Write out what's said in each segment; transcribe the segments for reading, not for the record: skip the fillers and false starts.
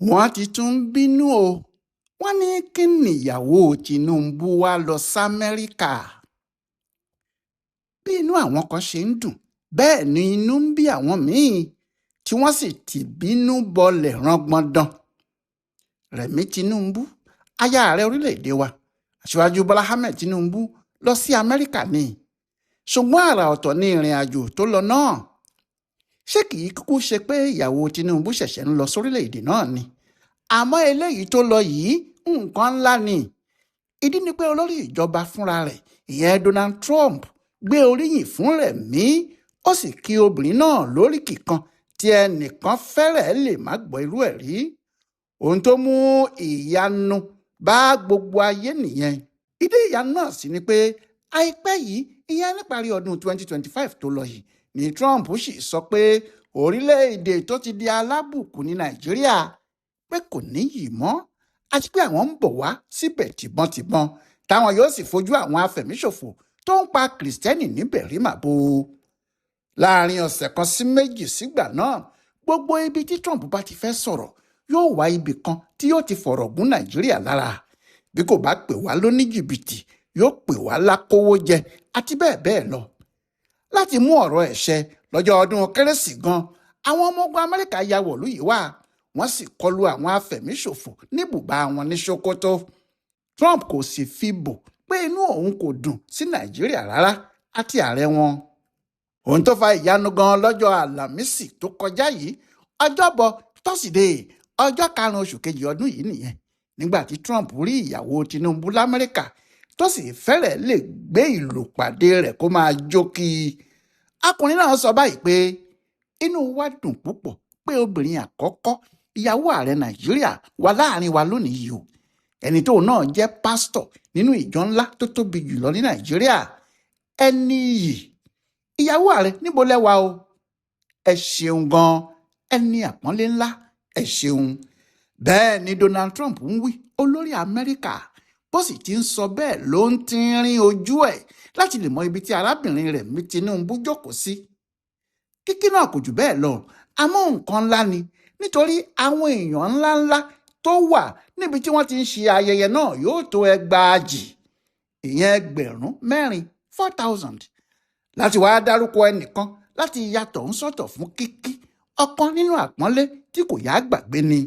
Wọ́n ti tún ń bínú o, wọ́n ní kín níyàwó Tinubu wá lọ sàmẹ́ríkà. Bí inú àwọn kan ṣe ń dùn, bẹ́ẹ̀ ni inú ń bí àwọn míín tí wọ́n sì ti bínú bọlẹ̀ rangbọndan. Rẹ̀mí Tinubu, aya ààrẹ orílẹ̀-èdè wa, Aṣíwájú Bọ́lá Ahmed Tinubu, lọ sí Amẹ́ríkà ni, ṣùgbọ́n àrà ọ̀tọ̀ ní ìrìn àjò tó lọ náà. Ṣé kì í kúkú ṣe pé ìyàwó Tinubu ṣẹ̀ṣẹ̀ ń lọ sórílẹ̀-èdè náà ni? Àmọ́ eléyìí tó lọ yìí, nǹkan ńlá ni. Ìdí ni pé olórí ìjọba fúnra rẹ̀, ìyẹn Donald Trump, gbé oríyìn fún Rẹ̀mí, ó sì kí obìnrin náà lóríkì kan tí ẹnìkan fẹ́rẹ̀ẹ́ lè má gbọ́ irú ẹ̀ rí. Ohun tó mú ìyanu bá gbogbo ayé nìyẹn. Ìdí ìyanu náà sì ni pé àìpẹ́ yìí, ìyẹn níparí ọdún 2025 tó lọ yìí, ni Trump sì sọ pé orílẹ̀-èdè tó ti di alábùkù ní Nàìjíríà, pé kò níyì mọ́, àti pé àwọn ń bọ̀ wá síbẹ̀ tìbọntìbọn, táwọn yóò sì fojú àwọn afẹ̀míṣòfò tó ń pa Kìrìsìtẹ́nì níbẹ̀ rí màbo. Láàrin ọ̀sẹ̀ kan sí 2 sígbà náà, gbogbo ibi tí Trump bá ti fẹ́ sọ̀rọ̀, yóò wá ibì kan tí yóò ti fọ̀rọ̀ gún Nàìjíríà lára. Bí kò bá pè wá lóní jìbìtì, yóò pè wá lákówó jẹ àti bẹ́ẹ̀ bẹ́ẹ̀ lọ. Láti mú ọ̀rọ̀ ẹ̀ ṣẹ, lọ́jọ́ ọdún Kérésì gan, àwọn ọmọ ogun Amẹ́ríkà ya wọ̀lú yìí wá, wọ́n sì kọlu àwọn afẹ̀míṣòfò níbùbá wọn ní Sokoto. Trump kò sì fi bò pé inú òun kò dùn sí Nàìjíríà rárá àti ààrẹ wọn. Ohun tó fa ìyanu gan lọ́jọ́ Àlàmísì tó kọjá yìí, Ọjọ́bọ̀ Tọ́sídẹ̀ẹ́, ọjọ́ 5 oṣù kejì ọdún yìí nìyẹn, nígbà tí Trump rí ìyàwó Tinubu l'Amẹ́ríkà, tó sì fẹ́rẹ̀ lè gbé ìlú pàdé rẹ̀ kó máa jó kí i. Ọkùnrin náà sọ báyìí pé inú wa dùn púpọ̀ pé obìnrin àkọ́kọ́, ìyàwó ààrẹ Nàìjíríà, wà láàrin wa lónìí yìí o, ẹni tóun náà jẹ́ pásítọ̀ nínú ìjọ ńlá tó tóbi jùlọ ní Nàìjíríà. Ẹni yìí, ìyàwó ààrẹ, níbo lẹ́wà o? Ẹ ṣeun gan, ẹni àpọ́nlé ńlá, ẹ ṣeun. Bẹ́ẹ̀ ni Donald Trump ń wí, olórí Amẹ́ríkà. Bó sì ti ń sọ bẹ́ẹ̀ ló ń tínrín ojú ẹ̀ láti lè mọ ibi tí arábìnrin Rẹ̀mí Tinubu jókòó sí. Kíkí náà kò jù bẹ́ẹ̀ lọ, àmọ́ nǹkan ńlá ni, nítorí àwọn èèyàn ńláńlá tó wà níbi tí wọ́n ti ń ṣe ayẹyẹ náà yóò tó 4000, ìyẹn 4000, 4,000. Láti wàá dárúkọ ẹnìkan láti yàtọ̀ ń sọ̀tọ̀ fún kíkí, ọ̀kan nínú àpọ́nlé tí kò yá gbàgbé ni.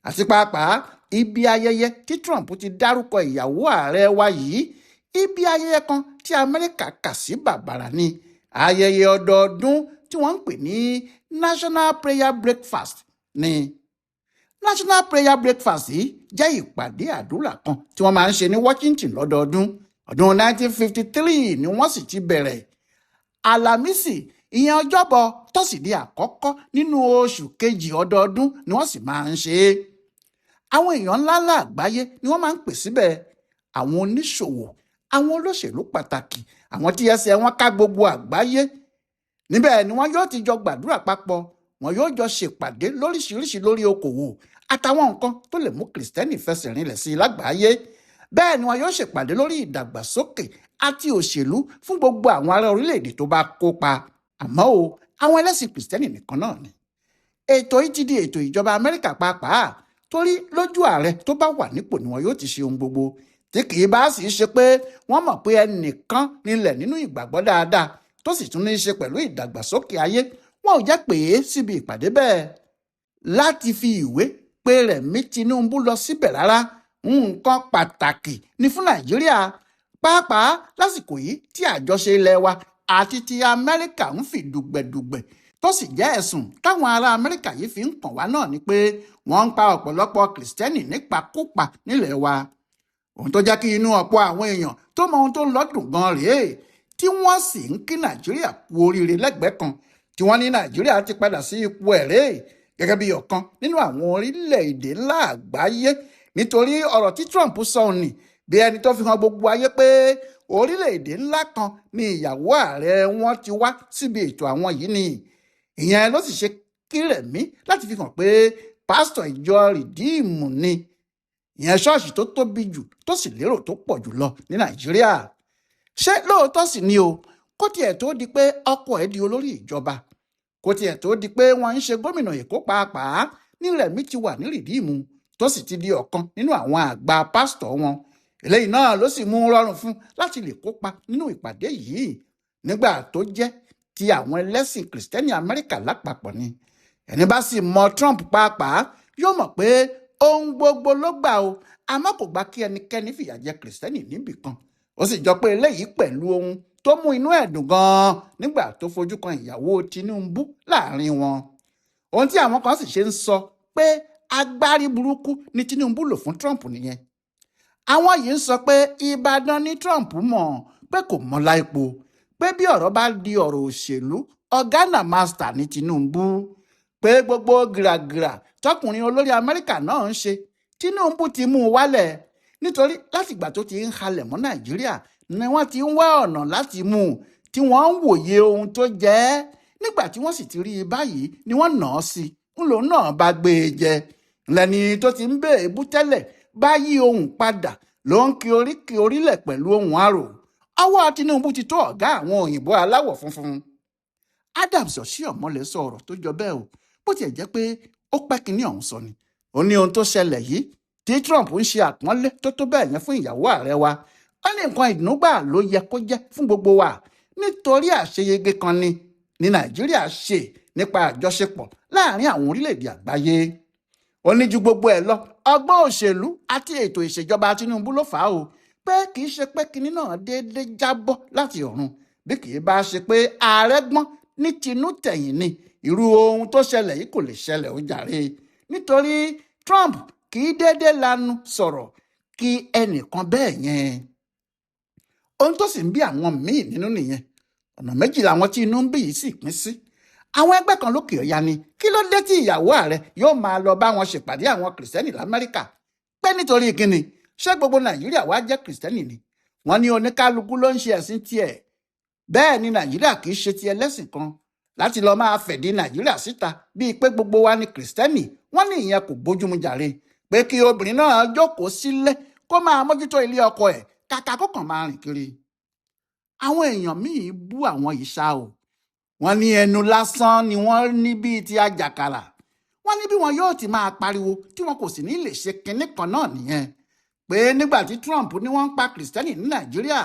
Àti pàápàá, ibi ayẹyẹ tí Trump ti dárúkọ ìyàwó ààrẹ wa yìí, ibi ayẹyẹ kan tí Amẹ́ríkà kà sí bàbàrà ni, ayẹyẹ ọdọọdún tí wọ́n ń pè ní National Prayer Breakfast ni. National Prayer Breakfast yìí jẹ́ ìpàdé àdúrà kan tí wọ́n máa ń ṣe ní Washington lọ́dọọdún. Ọdún 1953 ni wọ́n sì ti bẹ̀rẹ̀. Àlàmísì, ìyẹn Ọjọ́bọ̀ Tọ́sídẹ̀ẹ́ àkọ́kọ́ nínú oṣù kejì ọdọọdún, ni wọ́n sì máa ń ṣe é. Àwọn èèyàn ńláńlá àgbáyé ni wọ́n máa ń pè síbẹ̀, àwọn oníṣòwò, àwọn olóṣèlú pàtàkì, àwọn tí ẹsẹ̀ wọn ká gbogbo àgbáyé. Níbẹ̀ ni wọ́n yóò ti jọ gbàdúrà papọ̀, wọn yóò jọ ṣèpàdé lóríṣiríṣi lórí okòwò àtàwọn nǹkan tó lè mú Kìrìsìtẹ́nì fẹsẹ̀ rinlẹ̀ sí i lágbàáyé. Bẹ́ẹ̀ ni wọn yóò ṣèpàdé lórí ìdàgbàsókè àti òṣèlú fún gbogbo àwọn ará orílẹ̀-èdè tó bá kópa. Àmọ́ o, àwọn ẹlẹ́sìn Kìrìsìtẹ́nì nìkan náà ni. Ètò yìí ti di ètò ìjọba Amẹ́ríkà pàápàá, torí lójú ààrẹ tó bá wà nípò ni wọn yóò ti ṣe ohun gbogbo, tí kì í bá sì ṣe pé wọ́n mọ̀ pé ẹnìkan nílẹ̀ nínú ìgbàgbọ́ dáadáa tó sì tún ní í ṣe pẹ̀lú ìdàgbàsókè ayé, wọn ò jẹ́ pé síbi ìpàdé bẹ́ẹ̀. Láti fi ìwé pé Rẹ̀mí Tinubu lọ síbẹ̀ rárá, nǹkan pàtàkì ní fún Nàìjíríà, pàápàá lásìkò yìí tí àjọṣe ilẹ̀ wa àti ti Amẹ́ríkà ń fi dùgbẹ̀dùgbẹ̀, tó sì jẹ́ ẹ̀sùn táwọn ará Amẹ́ríkà yìí fi ń kàn wá náà ni pé wọ́n ń pa ọ̀pọ̀lọpọ̀ Kìrìsìtẹ́nì nípakúpa nílẹ̀ wa. Ohun tó jẹ́ kí inú ọ̀pọ̀ àwọn èèyàn tó mọ ohun tó ń lọ dùn gan rèé, tí wọ́n sì ń kí Nàìjíríà kú oríire lẹ́gbẹ̀ẹ́ kan, tí wọ́n ní Nàìjíríà ti padà sí ipò ẹ̀rẹ́ gẹ́gẹ́ bí ọ̀kan nínú àwọn orílẹ̀-èdè ńlá àgbáyé, nítorí ọ̀rọ̀ tí Trump sọ ní bí ẹni tó fi hàn gbogbo ayé pé orílẹ̀-èdè ńlá kan ni ìyàwó ààrẹ wọn ti wá síbi ètò àwọn yìí ni. Ìyẹn ló sì ṣe kí Rẹ̀mí láti fi hàn pé pásítọ̀ ìjọ Rìdíìmù ni, ìyẹn ṣọ́ọ̀ṣì tó tóbi jù tó sì lérò tó pọ̀ jù lọ ní Nàìjíríà. Ṣé lóòótọ́ sì ni o, kó tiẹ̀ tó di pé ọkọ ẹ̀ di olórí ìjọba, kó tiẹ̀ tó di pé wọ́n ń ṣe gómìnà Èkó pàápàá, ní Rẹ̀mí ti wà ní Rìdíìmù, tó sì ti di ọ̀kan nínú àwọn àgbà pásítọ̀ wọn. Eléyìí náà ló sì mú un rọrùn fún láti lè kópa nínú ìpàdé yìí nígbà tó jẹ́ ti àwọn ẹlẹ́sìn Kìrìsìtẹ́nì Amẹ́ríkà lápapọ̀ ni. Ẹni bá sì mọ Trump pàápàá yóò mọ̀ pé ohun gbogbo ló gbà o, àmọ́ kò gbà kí ẹnikẹ́ni fìyà jẹ Kìrìsìtẹ́nì níbì kan. Ó sì jọ pé eléyìí pẹ̀lú ohun tó mú inú ẹ̀ dùn gan-an nígbà tó fojú kan ìyàwó Tinubu láàrin wọn. Ohun tí àwọn kan sì ṣe ń sọ pé agbárí burúkú ni Tinubu lò fún Trump nìyẹn. Àwọn yìí ń sọ pé Ìbàdàn ni Trump mọ̀, pé kò mọ̀ láìpo, pé bí ọ̀rọ̀ bá di ọ̀rọ̀ òṣèlú, ọ̀gá náà master ní Tinubu, pé gbogbo gìràgìrà tọkùnrin olórí Amẹ́ríkà náà ń ṣe, Tinubu ti mú un wálẹ̀, nítorí látìgbà tó ti ń halẹ̀ mọ́ Nàìjíríà ni wọ́n ti ń wá ọ̀nà láti mú un, tí wọ́n ń wòye ohun tó jẹ́. Nígbà tí wọ́n sì ti rí i báyìí ni wọ́n nà án sí i, ńlò náà bá gbé e jẹ. Lẹ́ni tó ti ń bèèbú tẹ́lẹ̀ bá yí ohùn padà ló ń kí oríkì orílẹ̀ pẹ̀lú ohùn arò. Ọwọ́ Tinubu ti tó ọ̀gá àwọn òyìnbó aláwọ̀ funfun. Adams Oshiomhole sọ ọ̀rọ̀ tó jọ bẹ́ẹ̀ o, bó tiẹ̀ jẹ́ pé ó pẹ́ kínní ọ̀hún sọ ni. Ó ní ohun tó ṣẹlẹ̀ yìí tí Trump ń ṣe àpọ́nlé tó tó bẹ́ẹ̀ yẹn fún ìyàwó ààrẹ wa, ó ní nǹkan ìdùnnúgbà ló yẹ kó jẹ́ fún gbogbo wa, nítorí àṣeyege kan ni ní Nàìjíríà ṣe nípa àjọṣepọ̀ láàrin àwọn orílẹ̀-èdè àgbáyé. Ó ní ju gbogbo ẹ̀ lọ, ọgbọ́n òṣèlú àti ètò ìṣèjọba Tinubu ló fà á o, pé kì í ṣe pé kinní náà déédéé jábọ́ láti ọ̀run, bí kì í bá ṣe pé ààrẹ gbọ́n ní tinú tẹ̀yìn ni irú ohun tó ṣẹlẹ̀ yìí kò lè ṣẹlẹ̀ ó jàre, nítorí Trump kì í déédéé lanu sọ̀rọ̀ kí ẹnìkan bẹ́ẹ̀ yẹn. Ohun tó sì ń bí àwọn míì nínú nìyẹn. Ọ̀nà méjì làwọn tí inú ń bí yìí sì pín sí. Àwọn ẹgbẹ́ kan lókè ọ̀yà ni kí ló dé tí ìyàwó ààrẹ yóò máa lọ bá wọn ṣèpàdé àwọn Kìrìsìtẹ́nì l'Amẹ́ríkà, pé nítorí kíni, ṣé gbogbo Nàìjíríà wá jẹ́ Kìrìsìtẹ́nì ni? Wọ́n ní oníkálukú ló ń ṣe ẹ̀sìn tiẹ̀, bẹ́ẹ̀ ni Nàìjíríà kì í ṣe ti ẹlẹ́sìn kan láti lọ máa fẹ̀dí Nàìjíríà síta bíi pé gbogbo wa ni Kìrìsìtẹ́nì. Wọ́n ní ìyẹn kò bójúmu jàre, pé kí obìnrin náà jókòó sílé kó máa mójútó ilé ọkọ ẹ̀ kàkà kó kàn máa rìn kiri. Àwọn èèyàn míì bú àwọn yìí ṣá o. Wọ́n ní ẹnu lásán ni wọ́n ní bíi ti àjàkàrà. Wọ́n ní bí wọn yóò ti máa pariwo tí wọn kò sì ní lè ṣe kinní kan náà nìyẹn, pé nígbà tí Trump ní wọ́n ń pa Kìrìsìtẹ́nì ní Nàìjíríà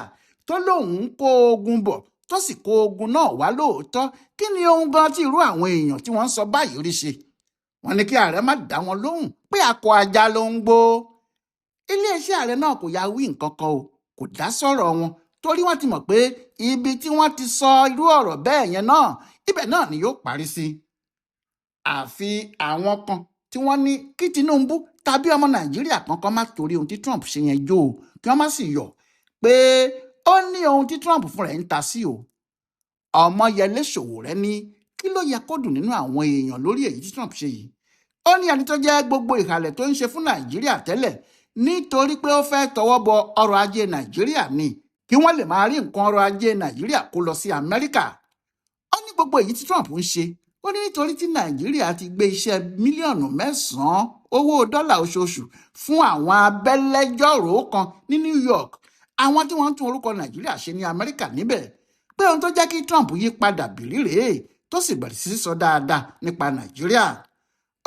tó lóun ń kó ogun bọ̀, tó sì kó ogun náà wá lóòótọ́, kí ni ohun gan tí irú àwọn èèyàn tí wọ́n ń sọ báyìí rí ṣe? Wọ́n ní kí ààrẹ má dá wọn lóhùn, pé akọ ajá ló ń gbó. Iléeṣẹ́ ààrẹ náà kò yá wí nǹkan kan o, kò dá sọ̀rọ̀ wọn, torí wọ́n ti mọ̀ pé ibi tí wọ́n ti sọ irú ọ̀rọ̀ bẹ́ẹ̀ yẹn náà, ibẹ̀ náà ni yóò parí sí. Àfi àwọn kan tí wọ́n ní kí Tinubu tàbí ọmọ Nàìjíríà kankan má torí ohun tí Trump ṣe yẹn jó o, kí wọ́n má sì yọ̀ pé ó ní ohun tí Trump fúnra ẹ̀ ń ta sí o. Ọmọyẹlé Sowore ní kí ló yẹ kó dùn nínú àwọn èèyàn lórí èyí tí Trump ṣe yìí? Ó ní ẹni tó jẹ́ gbogbo ìhàlẹ̀ tó ń ṣe fún Nàìjíríà tẹ́lẹ̀ nítorí pé ó fẹ́ tọwọ́ bọ ọrọ̀ ajé Nàìjíríà ni, kí wọ́n lè máa rí nǹkan ọrọ̀ ajé Nàìjíríà kó lọ sí Amẹ́ríkà. Ó ní gbogbo èyí tí Trump ń ṣe, ó ní nítorí tí Nàìjíríà ti gbé iṣẹ́ mílíọ̀nù 9 owó dọ́là oṣooṣù fún àwọn abẹ́lẹ́jọ́rò kan ní New York, àwọn tí wọ́n ń tún orúkọ Nàìjíríà ṣe ní Amẹ́ríkà níbẹ̀, pé ohun tó jẹ́ kí Trump yí padà bìrí rèé tó sì bẹ̀rẹ̀ sí sọ dáadáa nípa Nàìjíríà.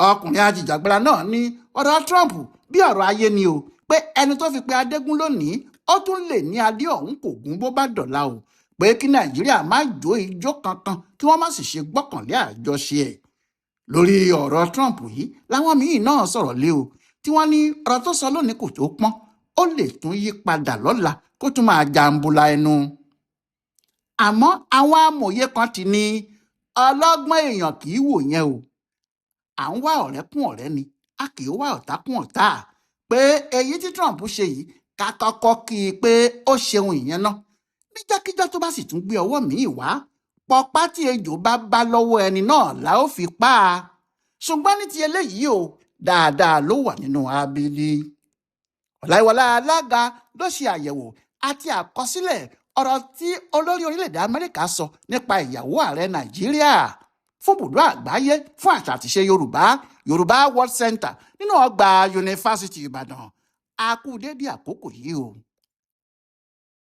Ọkùnrin ajìjàgbara náà ní ọ̀rọ̀ Trump bí ọ̀rọ̀ ayé ni o, pé ẹni tó fi pe Adégún lónìí ó tún lè ní adé ọ̀hún kò gún bó bá dọ̀la o, pé kí Nàìjíríà má jó ijó kankan, kí wọ́n má sì ṣe gbọ́kànlé àjọṣe ẹ̀. Lórí ọ̀rọ̀ Trump yìí làwọn míín náà sọ̀rọ̀ lé o, tí wọ́n ní ọ̀rọ̀ tó sọ lónìí kò tó pọ́n, ó lè tún yí padà lọ́la kó tún máa jàǹbùlà ẹnu. Àmọ́ àwọn amòye kan ti ní ọlọ́gbọ́n èèyàn kì í wò yẹn o, à ń wá ọ̀rẹ́ kún ọ̀rẹ́ ni, a kì í wá ọ̀tá kún ọ̀tá, pé èyí tí Trump ṣe yìí ká kọ́kọ́ kí i pé ó ṣeun ìyẹn náà. Níjàkíjọ́ tó bá sì tún gbé ọwọ́ míì wá, pọpá tí ejò bá bá lọ́wọ́ ẹni náà la ó fi pa á. Ṣùgbọ́n ní ti eléyìí o, dáadáa ló wà nínú abili. Ọláìwọlá Alága ló ṣe àyẹ̀wò àti àkọsílẹ̀ ọ̀rọ̀ tí olórí orílẹ̀-èdè Amẹ́ríkà sọ nípa ìyàwó ààrẹ Nàìjíríà fún bùdó àgbáyé fún àṣà àtìṣe Yorùbá, Yorùbá World Center nínú ọgbà Yunifásitì Ìbàdàn. A kú dédé àkókò yìí o.